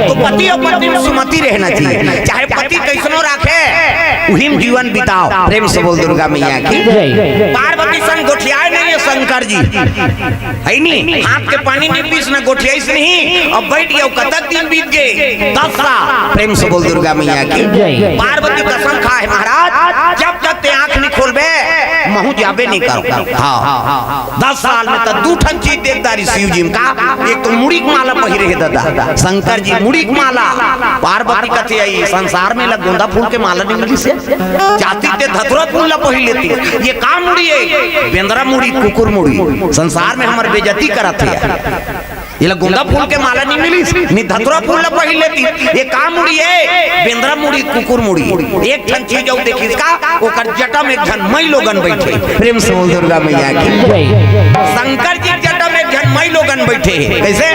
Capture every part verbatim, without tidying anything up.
तो पति अउ पत्नी में सुमति रहना चाहिए, चाहे पति कइसनो राखे, उही में जीवन बिताओ। प्रेम से बोल दुर्गा मैया की। पार्वती संग गोठियाए नहीं है शंकर जी, है नी? हाथ के पानी नहीं पीस, ना गोठियाइस नहीं। अब बैठ गया, कतक दिन बीत गए, दस साल। प्रेम से बोल दुर्गा मैया की। पार्वती कसम खाए महाराज, जब तक ते आंख नहीं खोलबे, महू जाबे नहीं करो। हाँ, हाँ, हाँ। दस साल में तो दू ठन चीज देख डारिस शिव जी में। का? एक तो मुड़ी के माला पहिरे हे दादा, शंकर जी मुड़ी के माला। पार्वती कथे, "आई संसार में ला गोंदा फूल के माला नहीं मिलिस हे, जाती ते धतुरा फूल ला पहिर लेती। ये का मुड़ी है? बेंदरा मुड़ी, कुकुर मुड़ी, संसार में हमर बेइज्जती करत हे।" एला गोंदा फूल के माला नहीं मिलिस, नहीं धतुरा फूल ला पहिर लेती। ये का मुड़ी है? बेंदरा मुड़ी, कुकुर मुड़ी। एक ठन चीज अउ देखिस का, ओकर जटा में एक झन मई लोगन बैठे। प्रेम से बोल दुर्गा मैया की। शंकर जी के जटा में एक झन मई लोगन बैठे हे। कइसे?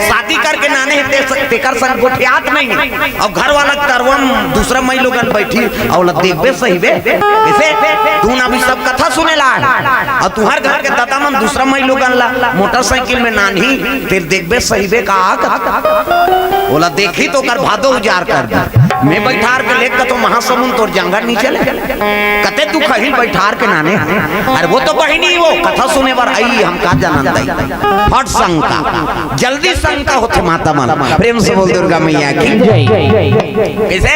शादी करके नाने हे, ते-, तेकर संग गोठियात नहीं हे। अउ घर वाला तरवा में दूसरा मई लोगन बैठी, अउ ओला देखबे सहिबे। कइसे? तू ना भी सब कथा सुने ला हे। अउ तुंहर घर के ददा मन दूसरा मई लोगन ला मोटरसाइकिल में नानही, तेला देखबे सहिबे का? ओला देखही तो ओकर भादो उजार कर दे। मैं बइठार के लेग कथों महासमुंद, तोर जांगर नीचे ले। कते तू कहीं बइठार के नाने हे। अरे वो तो बहिनी, वो कथा सुने बर आई, हम का जानन दई। फट शंका, जल्दी शंका होथे माता मन। प्रेम से बोल दुर्गा मैया की। कइसे?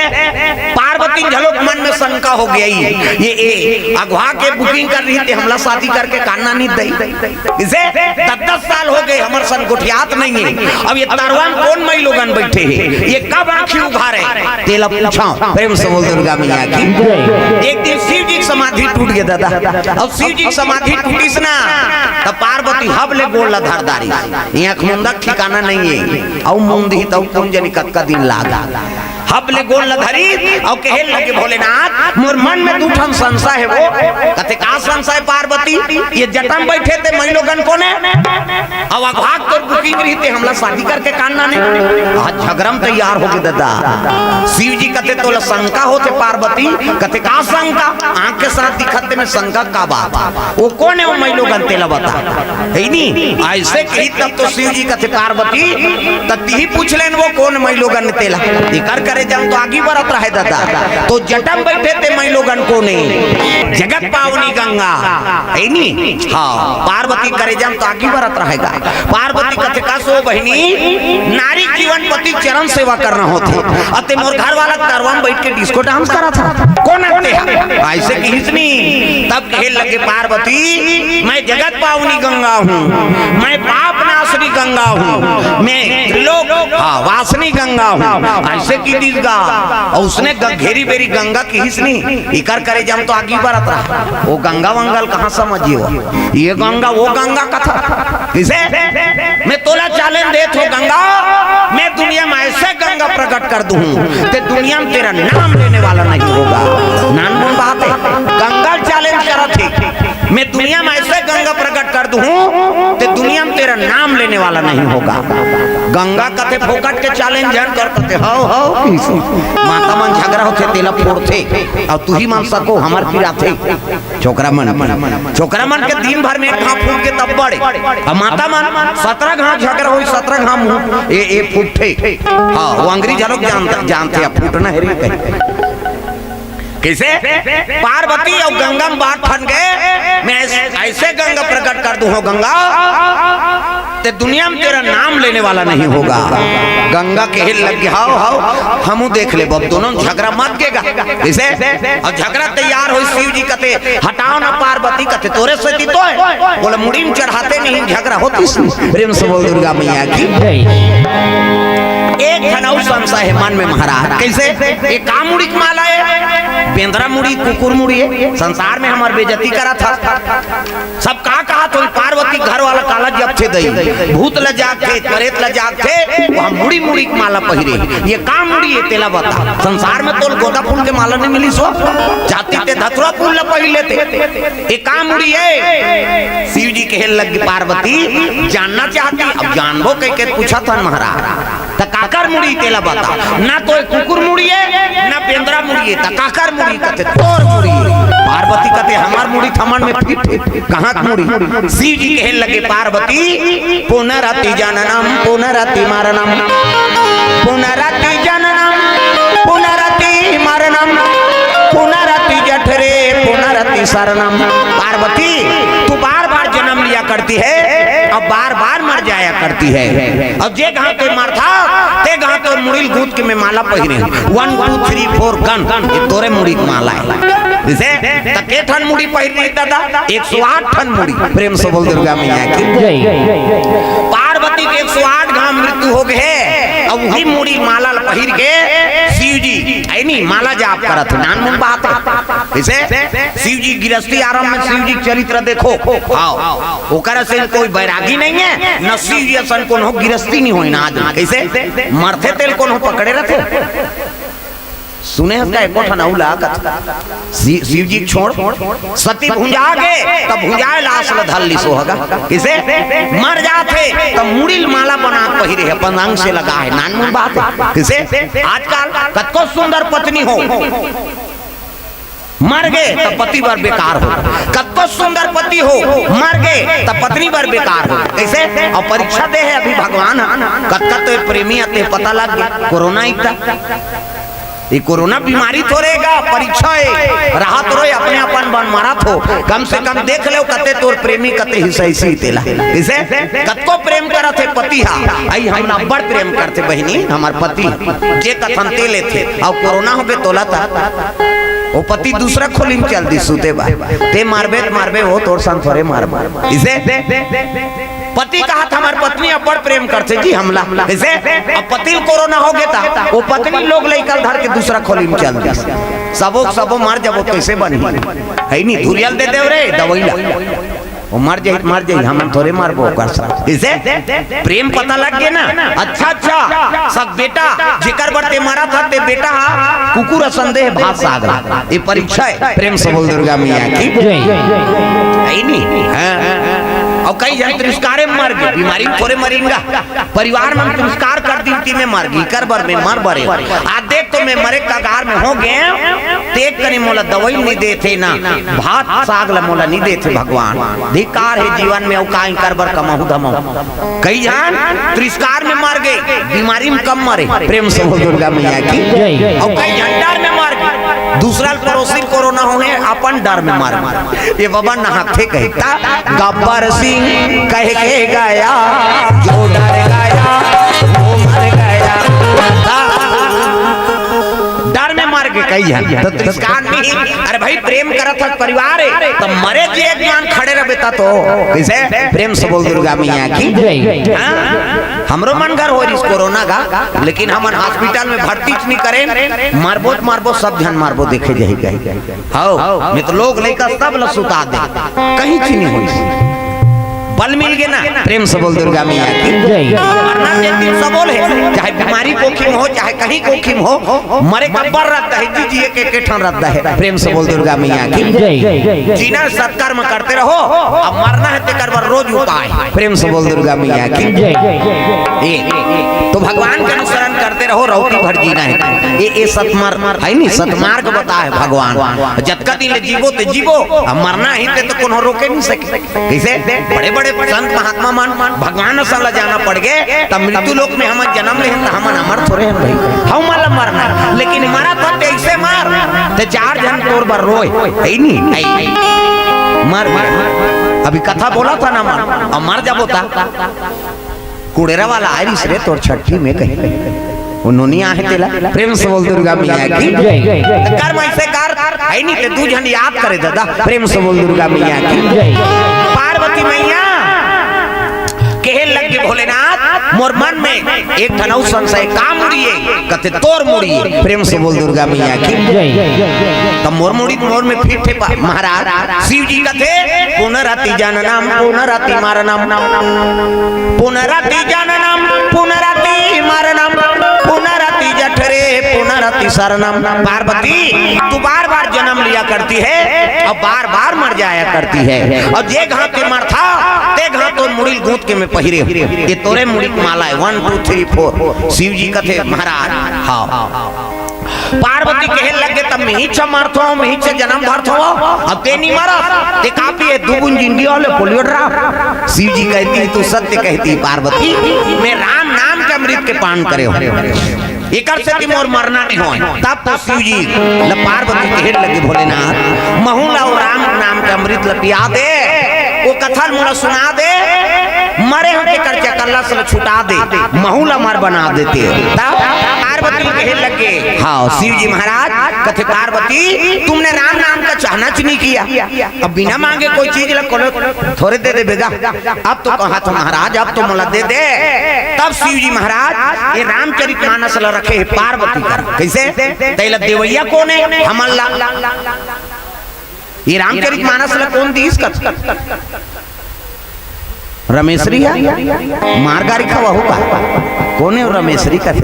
पार्वती घलोक मन में शंका हो गई, ये, ये अगवा के बुकिंग कर रही थी, हमला शादी करके कान्ना नहीं दई। कइसे? दस दस साल हो गए, हमर संग गोठियात नहीं हे। अब ये तरवा में कोन मई लोगन बैठे हे, ये कब आंखी उघारे, तेला पूछा। प्रेम से बोल दुर्गा मैया की। एक दिन शिव जी के समाधि टूट गया दादा। अब शिव जी के समाधि टूटिस ना, तब पार्वती हब ले गोड़ ला धर डारिस। ये आंख मुंदा ठिकाना नहीं हे, अउ मुंद ही तो कोन जनी कतका दिन लागा। हब ले गोड़ ल धरिस अउ कहे लगे, "भोलेनाथ, मोर मन में दू ठन संशय हे वो।" कथे, "का संशय पार्वती? ये जटा म बइठे ते मई लोगन कोन हे? अउ अगवा के तोर बुकिंग रहिस ते हमला शादी करके कान्ना नहीं?" आज झगरा म तैयार होगे दादा। शिव जी कथे, "तोला शंका होथे पार्वती?" कथे, "का शंका? आंख के साथ दिखत ते में शंका का बात?" वो कोन हे वो मई लोगन, तेला बता, हे नी? अइसे कही तब तो शिव जी कथे, "पार्वती, त तिही पूछ लेन वो कोन मई लोगन तेला।" एकर करे जम तो आगी बरत रहे दादा। तो जटा म बइठे ते मई लोगन कोन हे? जगत पावनी गंगा, हे नी? हाँ, पार्वती करे जम तो आगी बरत रहेगा। पार्वती कथे, "का सो बहिनी, नारी जीवन पति चरण सेवा करना होथे, अते मोर घर वाला तरवा म बइठ के डिस्को डांस करत हे, कोन आते हे?" अइसे कहिस नी, तब कहे लगे पार्वती, "मैं जगत पावनी गंगा हूँ, मैं पाप नाशनी गंगा हूँ, मैं त्रिलोक, हाँ, वासनी गंगा हूँ।" अइसे कहि दिस गा। अउ उसने ग-, घेरी बेरी गंगा कहिस नी, एकर करे जम तो आगी बरत रहा। वो गंगा वंगल कहाँ समझियो? ये गंगा, वो गंगा कथा। कइसे? "मैं तोला challenge देत हों गंगा, मैं दुनिया में अइसे गंगा प्रकट कर दूँ, ते दुनिया में तेरा नाम लेने वाला नहीं होगा।" नानमुन बात हे, गंगा challenge करत हे, "मैं दुनिया में अइसे गंगा प्रकट कर दूँ, ते दुनिया में तेरा नाम लेने वाला नहीं होगा।" गंगा कथे, "फोकट के challenge झन कर।" कथे, "हव, हव।" माता मन झगरा होथे, तेला फोड़थे, अउ तुही मन सको, हमर पिराथे। छोकरा मन, छोकरा मन के दिन भर में एक घांव फूट के तब बड़े। अब माता मन सतरा घांव झगरा होई, सतरा घांव मुंह ए, ए फूटथे। हाँ, वो अंग्रेज लोग जानते, जानते हैं, फूटना हे रे कहीं। कइसे? पार्वती अउ गंगा म बात ठन गे, "मैं अइसे, अइसे गंगा प्रकट कर दूँ हों गंगा, ते दुनिया में तेरा नाम लेने वाला नहीं होगा।" गंगा कहे लग गे, "हव, हव, हमू देख लेबो, अब दोनों झगरा मत गेगा।" कइसे? अउ झगरा तैयार होइस, शिव जी कथे, "हटाव ना पार्वती।" कथे, "तोरे सेती तो हे, ओला मुड़ी म चढ़ाते नहीं, झगरा होतिस।" प्रेम से बोल दुर्गा मैया की। एक ठन अउ संशय हे मन में महाराज, कइसे? ये का मुड़ी के माला हे? बेंदरा मुड़ी, कुकुर मुड़ी हे, संसार में हमर बेइज्जती करत हे। सब का कहत होही, पार्वती घर वाला काला जपथे दई, भूत ल जागथे, प्रेत ल जागथे, वहाँ मुड़ी मुड़ी के माला पहिरे। ये का मुड़ी हे तेला बता। संसार में तोला गोंदा फूल के माला नहीं मिलिस हो, जाती ते धतुरा फूल ल पहिर लेते। ये का मुड़ी हे? शिव जी कहे लग गे, पार्वती जानना चाहती, अब जानबो कह के पूछत हन महाराज। त काकर मुड़ी तेला बता, ना तो कुकुर मुड़ी हे, ना बेंदरा मुड़ी हे, त काकर मुड़ी? कथे, "तोर मुड़ी हे।" पार्वती कथे, "हमर मुड़ी थमन में फिट हे, कहाँ के मुड़ी?" शिव जी कहे लगे, "पार्वती, पुनरपि जननम पुनरपि मरणम।" पुनरति जननम पुनरति मरणम पुनरति जठरे पुनरति शरणम। पार्वती, तू बार बार जन्म लिया करती है और बार बार मर जाया करती है। और जे घांव ते मरथा, ते घांव तोर मुड़ी ल गूंथ के मैं माला पहिरे हूं। One, two, three, four, gun, ये तोरे मुड़ी के माला है। जैसे त के ठन मुड़ी पहिर रही दादा? एक सौ आठ ठन मुड़ी। प्रेम से बोल दुर्गा मैया की। जय। पार्वती के एक सौ आठ घांव मृत्यु हो गए, अब वही मुड़ी माला ल पहिर के शिव जी, ऐ नी, माला जाप करत हे। नानमुन बात है। जैसे शिव जी गिरस्ती आरंभ में शिव जी के चरित्र देखो, आओ, ओकर असन कोई बैरागी नहीं है, न शिव जी असन कोनो गिरस्ती नहीं होय ना आदमी। कैसे? मरथे तेल कोनो पकड़े रहथे। सुने हस का एको ठन अउ ला कथा? शि-, शिव जी के छोड़, सती भुंजा गे, तब भुंजाए लाश ल धर लिस होगा। किसे? मर जाथे, तब मुड़ी ल माला बना के पहिरे हे, अपन अंग से लगा है, नानमुन बात है। किसे? आजकल कतको सुंदर पत्नी हो, मर गे, तब पति बर बेकार हो। कतको सुंदर पति हो, मर गे, तब पत्नी बर बेकार हो। कैसे? और परीक्षा दे है अभी भगवान ह। कतका तो प्रेमी आते पता लग गया, कोरोना इतना। ये कोरोना बीमारी थोरे गा, परीक्षा है। राहत रोय अपने अपन बन मरत हो, कम से कम देख लेव कते तोर प्रेमी कते हिसैसी तेला। इसे कतको प्रेम करत हे पति हा, अई हमला अब्बड़ प्रेम करथे बहिनी, हमर पति जे कथन ते लेथे, अउ कोरोना होगे तोला त ओ पति दूसरा खोली में चल दी सुते बा, ते मारबे त मारबे, वो तोर संग थोरे मारबे। इसे पति कहत हमर पत्नी अब्बड़ प्रेम करथे जी हमला। कइसे? अब पति ल कोरोना होगे त ओ पत्नी लोग लइका ल धर के दूसरा खोली में चल दिस। सबो सबो मर जाबो त कइसे बनही? हइ नी, धुरिया ल दे देव रे दवई ला। ओ मर जाही त मर जाही, हमन थोरे मरबो ओकर साथ। कइसे? प्रेम पता लग गे ना। अच्छा अच्छा, सब बेटा जेकर बर ते मरत हस ते बेटा हा कुकुर असन दे भात साग ला। ये परीक्षा है। प्रेम से बोल दुर्गा मैया की। जय। हइ नी? हाँ। अउ कई झन तिरस्कारे में मर गे, बीमारी में थोरे मरिन गा। परिवार में तिरस्कार कर दिन कि मैं मर गे, कर बर मैं मर बरे। आज देख तो मैं मरे कगार में हो गे, ते कने मोला दवई नी देथे ना, भात साग ला मोला नी देथे भगवान। धिक्कार हे जीवन में, अउ काई कर बर कमाहूं धमाहूं। कई झन तिरस्कार में मर गे, बीमारी में कम मरे। प्रेम से बोल दुर्गा मैया की। जय। अउ कई झन डर में मर गे, दूसरा ल पड़ोसी ल कोरोना होहे, अपन डर में मर गे। ये बबा नहाथे कहिता, गब्बर सिंह कह के गया, जो डर गया वो मर गया। डर में मर गे कई झन, त तिरस्कार नहीं। अरे भाई, प्रेम करत हस परिवार हे, त मरे जिए एक जवान खड़े रहबे त तो। कइसे? प्रेम से बोल दुर्गा मैया की। जय। हाँ? हमरो मन घर हो रहिस कोरोना का, लेकिन हमन हॉस्पिटल में भर्ती च नी करेन। मरबो त मरबो, सब झन मरबो, देखे जाही कहे। हव, नहीं त लोग लइका सब ल सुता दे, कहीं च नी होइस। बल मिल गे ना। प्रेम से बोल दुर्गा मैया की। जय। मरना एक दिन सबो ल हे, चाहे बीमारी कोखी में हो, चाहे कहीं कोखी में हो, मरे के अब्बड़ रद्दा हे जी, जिए के एके ठन रद्दा हे। प्रेम से बोल दुर्गा मैया की। जय। जीना सत्कर्म करते रहो, अब मरना हे तेकर बर रोज उपाय। प्रेम से बोल दुर्गा मैया की। जय। ए, तो भगवान के अनुसरण करते रहो, रौती भर जीना हे। ए, ए सतमार-, हइ नी, सतमार्ग बताय हे भगवान। जतका दिन ले जीबो ते जीबो, अब मरना हे ते तो कोनो रोके नी सके। कइसे? बड़े बड़े संत महात्मा मन भगवान असन ला जाना पड़ गे, त मृत्यु लोक में हमन जनम लेहन त हमन अमर थोरे हन भाई, हमन ला मरना। लेकिन मरत हस ते अइसे मर, ते चार झन तोर बर रोय, हइ नी? हइ। मर, मर। अभी कथा बोलत हन ना, मर, अब मर जाबो त। कुड़ेरा वाला आय रिस रे तोर छट्ठी में कहीं। ओ नोनी आहे तेला। प्रेम से बोल दुर्गा मैया की। जय। कर्म अइसे कर, हइ नी ते दू झन याद करे दादा। प्रेम से बोल दुर्गा मैया की। जय। पार्वती मैया कहे लग गे भोलेनाथ, मोर मन में एक ठन अउ संशय, का मुड़ी हे? कथे तोर मुड़ी हे। प्रेम से बोल दुर्गा मैया की। जय। त मोर मुड़ी, मोर में फिट हे पा-, महाराज। शिव जी कथे, पुनरति जननम पुनरति मरणम, पुनरति जननम पुनरति मरणम, पुनरति जठरे पुनरति शरणम। पार्वती, तू बार बार जन्म लिया करती है और बार बार मर जाया करती है, और जे घांव ते मरथा, ते घांव तोर मुड़ी ल गूंथ के मैं पहिरे हूं। ये तोरे मुड़ी के माला हे, one, two, three, four। Shiv जी कथे, महाराज, हाँ। पार्वती कहे लगे, "तब मिहिच मरथो, मिहिच जन्म धरथो, अब ते नी मरस, ते काफी है, दू बूंद जिंदगी वाले पोलियो ड्राप।" शिव जी कहती है, "तू सत्य कहती पार्वती, मैं राम नाम के अमृत के पान करे हो, एकर सेती मोर मरना नहीं होय। तब तो शिव जी ल पार्वती कहे लगे, भोलेनाथ, महू ला वो राम नाम के अमृत ल पिया दे, वो कथा ल मोला सुना दे, मरे हो तेकर चकल्ला से छुटा दे, महू ला अमर बना देते। तब पार्वती कहे लगे, हाँ, शिव जी महाराज कथे, पार्वती, तुमने राम नाम का चाहना च नहीं किया। अब बिना मांगे कोई चीज ल कोनो थोरे दे दे बेगा। अब तो कहा था महाराज, अब तो मोला दे दे। तब शिव जी महाराज ये रामचरित मानस ल रखे हे पार्वती कर। कैसे? तैला देवैया कोन हे? हमन ला। ये रामचरित मानस ल कोन दीस कथे? रमेश्वरी हे? मार गारी खवाहू का? कोन हे वो रमेश्वरी कथे?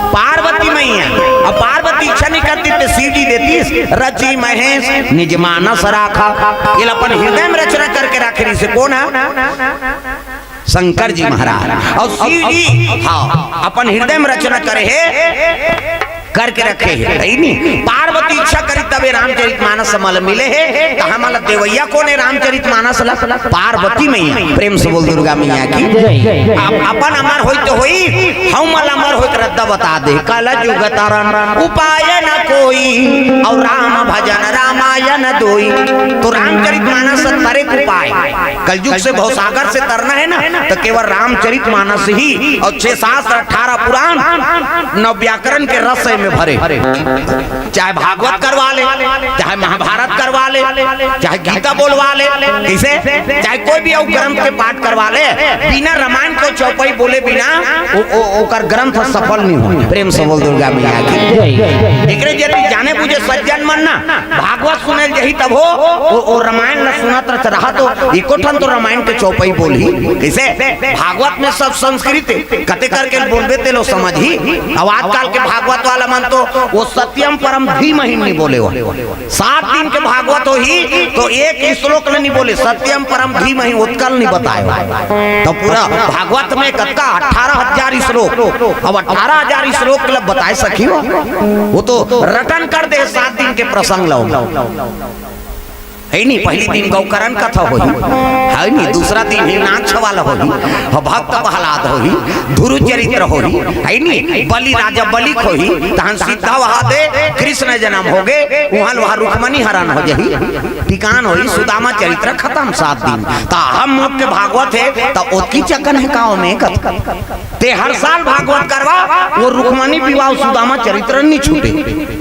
पार्वती मैया। अब पार्वती इच्छा नहीं करती तो शिव जी देतीस, रचि महेश निज मानस राखा। ये अपन हृदय में रचना करके रखे रहिसे। कोन हे? शंकर जी महाराज। और शिव जी, हाँ, अपन हृदय में रचना करे हे, करके रखे हे, हे नी? पार्वती इच्छा करी तबे रामचरित मानस हमन ल मिले हे, तो हमन ल देवैया कोन हे रामचरित मानस ल? पार्वती मैया। प्रेम से बोल दुर्गा मैया की। जय। आप अपन अमर होई तो होई, हमन ल अमर होई के रद्दा बता दे। कल जुग तरन उपाय न कोई, और राम भजन रामायण दोई। तो रामचरित मानस तरे के उपाय, कलयुग से भवसागर से तरना हे ना, तो केवल रामचरित मानस ही, और छह शास्त्र, अठारह पुराण, नौ व्याकरण के रस में भरे। चाहे भागवत करवा ले, चाहे महाभारत करवा ले, चाहे गीता बोलवा ले, कैसे, चाहे कोई भी अउ ग्रंथ के पाठ करवा ले, बिना रामायण के चौपाई बोले बिना ओ, ओ, ओकर ग्रंथ सफल नहीं हो। प्रेम से बोल दुर्गा मैया की। जय। एकरे जरिए जाने बुझे सज्जन मन ना भागवत सुने ल जही तब हो, ओ, ओ रामायण ल सुनत रह, रहा तो एको ठन तो रामायण के चौपाई बोलही। कैसे? भागवत में सब संस्कृत हे, कते करके बोलबे ते लो समझही। अब आजकल के भागवत वाला मन तो वो सत्यम परम धीमहि नहीं बोले हो। सात दिन के भागवत होही तो एक श्लोक ल नहीं बोले, सत्यम परम धीमहि ओतका ल नहीं बताए हो। तो पूरा भागवत में कतका अठारह हजार श्लोक, अब अठारह हजार श्लोक ल बताए सकी हो? वो तो रटन कर दे सात दिन के प्रसंग लो। हे नी, पहली दिन गौकरण कथा होही, हे नी, दूसरा दिन ही नाच वाला होही, ह, भक्त प्रहलाद होही, ध्रुव चरित्र होही, हे नी, बलि राजा बलि क होही, तहन सीधा वहा दे कृष्ण जन्म होगे, उहाँ ल वहा रुक्मणी हरण हो जही, टिकान होही, सुदामा चरित्र खतम सात दिन। त हम मुख्य भागवत हे, त ओतकी चकन हे का ओमे कथा? ते हर साल भागवत करवा, वो रुक्मणी विवाह सुदामा चरित्र नहीं छूटे।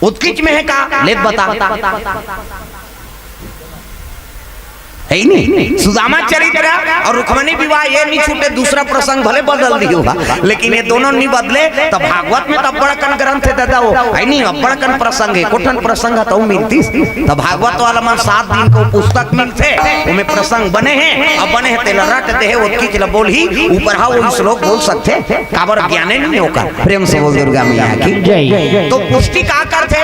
ओतकीच में हे का? ले त बता। हे नी? सुदामा चरित्र और रुक्मणी विवाह ये नहीं छूटे, दूसरा प्रसंग भले बदल दियो हा, लेकिन ये दोनों नहीं बदले। त भागवत में त अब्बड़ अकन ग्रंथ हे दादा, वो हे नी, अब्बड़ अकन प्रसंग हे, एको ठन प्रसंग हे त मिलतीस। त भागवत वाला मन सात दिन के पुस्तक मिलथे, ओमे प्रसंग बने हे, अब बने हे तेला रट दे हे, ओतकीच ल बोलही, ऊपर हा वो श्लोक बोल सकथे। काबर ज्ञाने नहीं ओकर। प्रेम से बोल दुर्गा मैया की। जय। तो पुष्टि का करथे,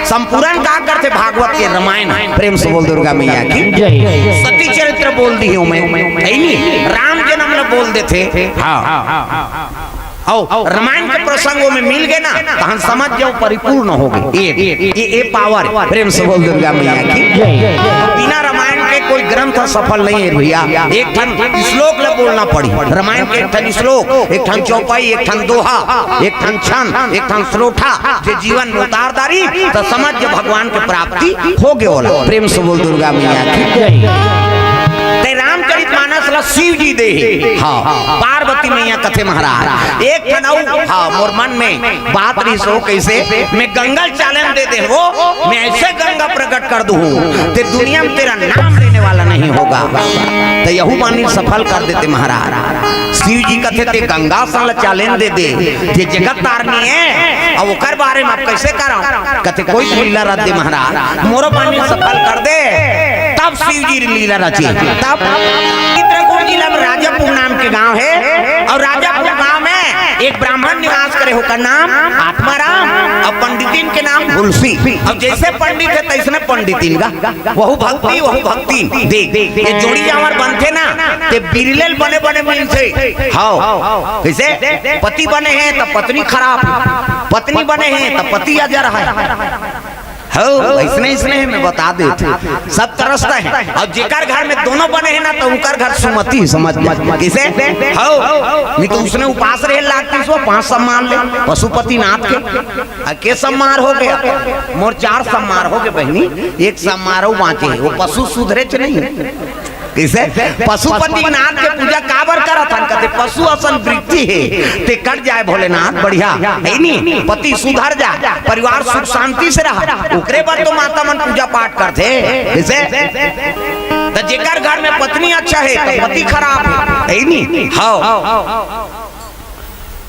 संपूर्ण का करथे भागवत के? रामायण। प्रेम से बोल दुर्गा मैया की। जय। सती चरित्र बोल दी हूँ मैं, हे नी? राम जन्म ल बोल देथे। हाँ। अउ रामायण के प्रसंगों में मिल गए ना, तहन समझ जाओ परिपूर्ण हो गए। ये, ये, ये पावर। प्रेम से बोल दुर्गा मैया की। जय। बिना रामायण के कोई ग्रंथ सफल नहीं है भैया। एक ठन श्लोक ल बोलना पड़ी। रामायण के एक ठन श्लोक, एक ठन चौपाई, एक ठन दोहा, एक ठन छंद, एक ठन श्लोठा, जे जीवन में उतार दारी, त समझ जे भगवान के प्राप्ति हो गए होला। प्रेम से बोल दुर्गा मैया की। जय। ते रामचरित मानस ला शिव जी दे हे। हाँ, पार्वती मैया कथे महाराज। एक ठन अउ, हाँ, मोर मन में बात रहिस हो कैसे, मैं गंगा ल चालन दे दे हो, मैं ऐसे गंगा प्रकट कर दूँ, ते दुनिया में तेरा नाम लेने वाला नहीं होगा। त यहू बानी सफल कर देते महाराज। शिव जी कथे ते गंगा सन ल चालन दे दे, जे जगत तारनी हे, अब ओकर बारे में आप कैसे करव? कथे कोई लीला रच दे महाराज, मोरो बानी सफल कर दे। तब शिव जी लीला रचे। तब चित्रकूट जिला में राजापुर नाम के गांव हे, अउ राजापुर गांव में एक ब्राह्मण निवास करे, ओकर नाम आत्माराम, अउ पंडितिन के नाम हुलसी। अब जैसे पंडित हे तैसने पंडितिन गा, वहू भक्ति, वहू भक्ति। देख, ये जोड़ी जांवर बनथे ना, ते बिरले ल बने बने मिलथे। हाँ, कैसे? पति बने हे त पत्नी खराब हे, पत्नी बने हे त पति अजर हे। हो, अइसने, अइसने हे, मैं बता देत हँव। सब तरसता हे। अउ जेकर घर में दोनों बने हे ना, त ओकर घर सुमति हे, समझ ले। कइसे? हो, नहीं त उसने उपास रहे लागतिस, वो पाँच सम्मार ले, पशुपतिनाथ के। अउ के सम्मार हो गे? मोर चार सम्मार हो गे बहिनी, एक सम्मार अउ बाँचे हे, वो पशु सुधरेच नहीं। कइसे? पशुपतिनाथ के पूजा काबर करत हन? कथे, "पशु असन वृत्ति हे, ते कट जाए भोलेनाथ, बढ़िया, हे नी? पति सुधर जाए, परिवार सुख शांति से रहा, ओकरे बर तो माता मन पूजा पाठ करथे।" कइसे? त जेकर घर में पत्नी अच्छा हे, त पति खराब हे, हे नी? हव।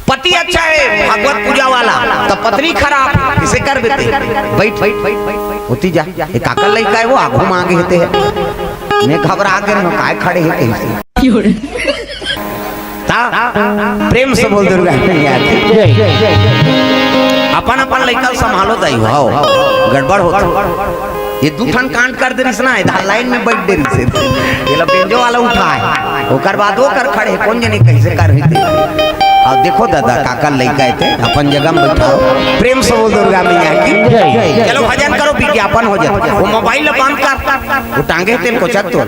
पति अच्छा हे, भागवत पूजा वाला, त पत्नी खराब, कइसे करबे ते? बइठ, बइठ, बइठ, बइठ, ओती जा। ए काकर लइका हे वो, आगू माँगे हे ते हे। मैं घबरा गे रहेंव, काय खड़े हे कइसे? ता, प्रेम से बोल दुर्गा मैया की। जय। अपन, अपन लइका ल संभालो दाई हो, गड़बड़ होत हे। ये दू ठन कांड कर दे रिहिस ना, इधर लाइन में बइठ दे रिहिस हे। ये ला बेंजो वाला उठाय, ओकर बाद वो कर खड़े, कोन जनी कइसे कर रही थी। अउ देखो दादा, काकर लइका हे ते, अपन जगह में बइठाओ। प्रेम से बोल दुर्गा मैया की। जय। चलो भजन करो, विज्ञापन हो जाए। वो मोबाइल ला बंद कर, वो टांगे तेल को चक तोड़।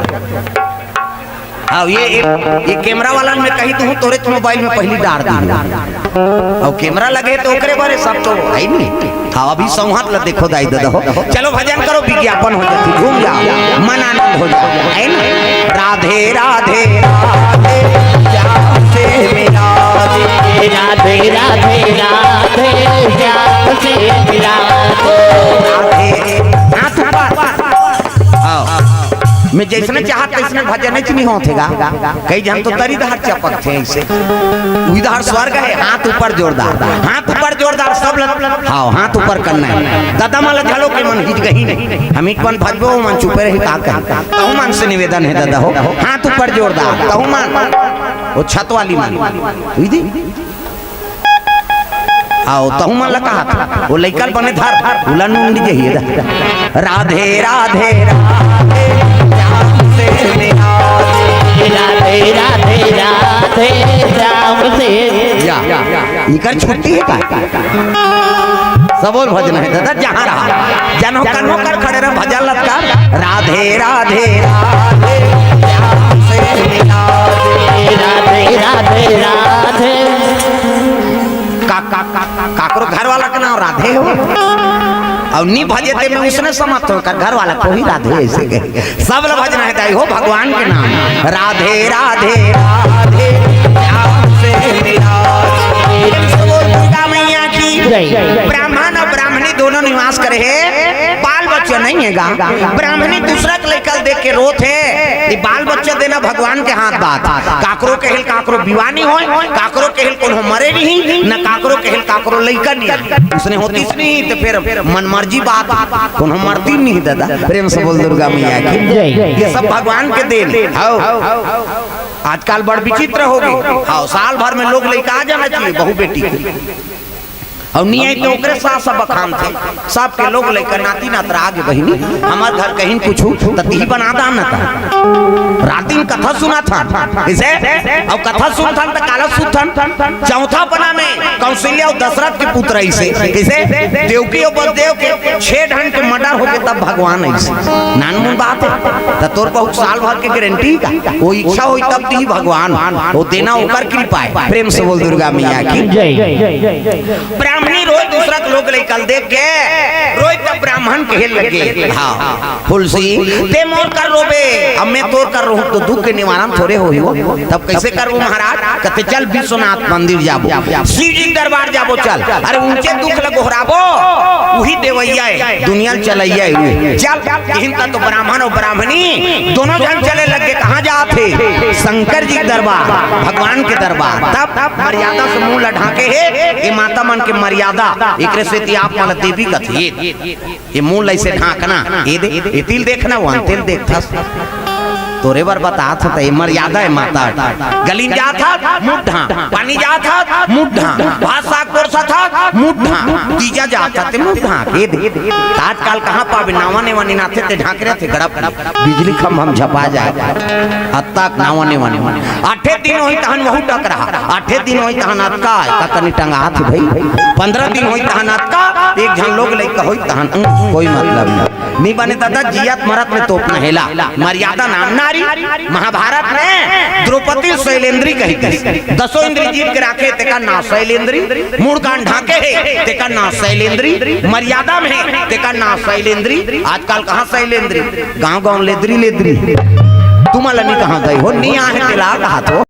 अउ ये, ये, ये कैमरा वाला मैं कही दूँ, तोरे तो मोबाइल में पहिली डार दी। अउ कैमरा लगे त ओकरे बारे सब तो हे ही नहीं। हाँ, अभी संवाद ला देखो दाई ददा हो। चलो भजन करो, विज्ञापन हो जाती, घूम जाओ, मन आनंद हो जाओ, हे ना? राधे, राधे, राधे, श्याम से मिला दे। राधे, राधे, राधे, श्याम से मिला दे। राधे, हाथ ऊपर। आओ। मैं जइसने चाहत तइसने भजन च नहीं होत हे गा। कई झन तो तरी डहर चपकथे अइसे। उही डहर स्वर्ग हे, हाथ ऊपर जोरदार। हाथ ऊपर जोरदार, सब ल-, हाँ, हाथ ऊपर करना हे। ददा मन ल घलो के मन हिच गही नहीं। हम एक मन भजबो, मन चुपे रही, का कही? तहु मन से निवेदन हे ददा हो। हाथ ऊपर जोरदार, तहु मन। वो छत वाली मन। उही दी? अउ तहु मन ला कहत, वो लइका ल बने धर, उला नून दीजिए। राधे, राधे, राधे, श्याम से मिला दे। राधे, राधे, राधे, श्याम से। या, इकर छुट्टी हे का? सबोल भजन हे ददा, जहाँ रहा। जनो कनो कर खड़े रह, भजन लतकार। राधे, राधे, राधे, श्याम से मिला दे। राधे, राधे, राधे। का, का, का, का, काकरो घर वाला के नाम राधे हो? अउ नी भजे ते मैं उसने समझत हों, का घर वाला को ही राधे अइसे कहे। सब ल भजना हे दाई हो भगवान के नाम। राधे, राधे, राधे, श्याम से मिला दे। प्रेम से बोल दुर्गा मैया की। जय। ब्राह्मण अउ ब्राह्मणी दोनों निवास करे हे, बाल बच्चा नहीं हे गा। ब्राह्मणी दूसरा के लइका ल देख के रोत हे। ये बाल बच्चा देना भगवान के हाथ बात। काकरो कहेल काकरो विवाह नहीं होय, काकरो कहेल कोनो मरे नहीं, न काकरो कहेल काकरो लइका नहीं। उसने होतिस नहीं त फिर मन मर्जी बात, कोनो मरती नहीं ददा। प्रेम से बोल दुर्गा मैया की। जय। ये सब भगवान के देन हे। हाँ। आजकल बड़ विचित्र हो गे। हाँ, साल भर में लोग लइका आ जाना चाहिए, बहू बेटी के। अउ नी आय त ओकरे सास सब बखानथे। सबके लोग लइका नाती नतरा गे बहिनी, हमर घर कहिन कुछु त तिही बना दान न त। रातिन कथा सुनत हन, कइसे? अउ कथा सुनथन त काला सुनथन? चौथा पना में कौशल्या अउ दशरथ के पुत्र अइसे, कइसे? देवकी अउ बसदेव के छह ढंग के मर्डर होके तब भगवान अइसे। नानमुन बात हे, त तोर बहुत साल भर के गारंटी का? वो इच्छा होई तब तिही भगवान, वो देना ओकर कृपा हे। प्रेम से बोल दुर्गा मैया की। जय। ब्राह्मणी रोय दूसरा के लोग लइका ल देख के, रोय तब ब्राह्मण कहे लगे, हाँ, फुलसी, ते मोर कर रोबे, अब मैं तोर कर रोहूं त दुख के निवारण थोरे होही वो। तब कइसे करबो महाराज? कथे, "चल विश्वनाथ मंदिर जाबो, शिव जी के दरबार जाबो, चल।" अरे उनके दुख ल गोहराबो, उही देवइया हे, दुनिया ल चलइया हे। चल, इहिन त तो ब्राह्मण अउ ब्राह्मणी दोनों झन चले लगे। कहाँ जात हे? शंकर जी के दरबार, भगवान के दरबार। तब मर्यादा से मुंह ल ढांके हे, ये माता मन के मर्यादा, एकरे सेती आप मन ल देवी कथे। ये मुंह ल अइसे ढांकना, ये दे, ये तिल देखना, वो तिल देखथस। तोरे बर बतात हों, त ए मर्यादा हे माता। गली म जात हस, मुड़ ढांक। पानी जात हस, मुड़ ढांक। भात साग परोसत हस, मुड़ ढांक। तीजा जात हस, ते मुड़ ढांक। ए दे। त आजकल कहाँ पाबे, नावा नेवा निनाथे ते ढांक रहिथे गड़प। बिजली खंभा म झपा जाय। अतका नावा नेवा निनाथे। आठे दिन होही तहन वहू टकराहा। आठे दिन होही तहन अतका, त कनी टंगाथे भई। पंद्रह दिन होही तहन अतका, एक झन लोग लइका होही तहन, उम, कोई मतलब नहीं। नी बने दादा, जियत मरत में तोपना हे ला। मर्यादा नाम नारी। महाभारत में द्रौपदी शैलेंद्री कहिथे। दसों इंद्री जीत के राखे, तेकर नांव शैलेंद्री। मुड़ कान ढांके हे, तेकर नांव शैलेंद्री। मर्यादा में हे, तेकर नांव शैलेंद्री। आजकल कहाँ शैलेंद्री? गांव गांव लेदरी लेदरी। तुमन ला नी कहांव दई हो, नी आहे तेला कहाथों।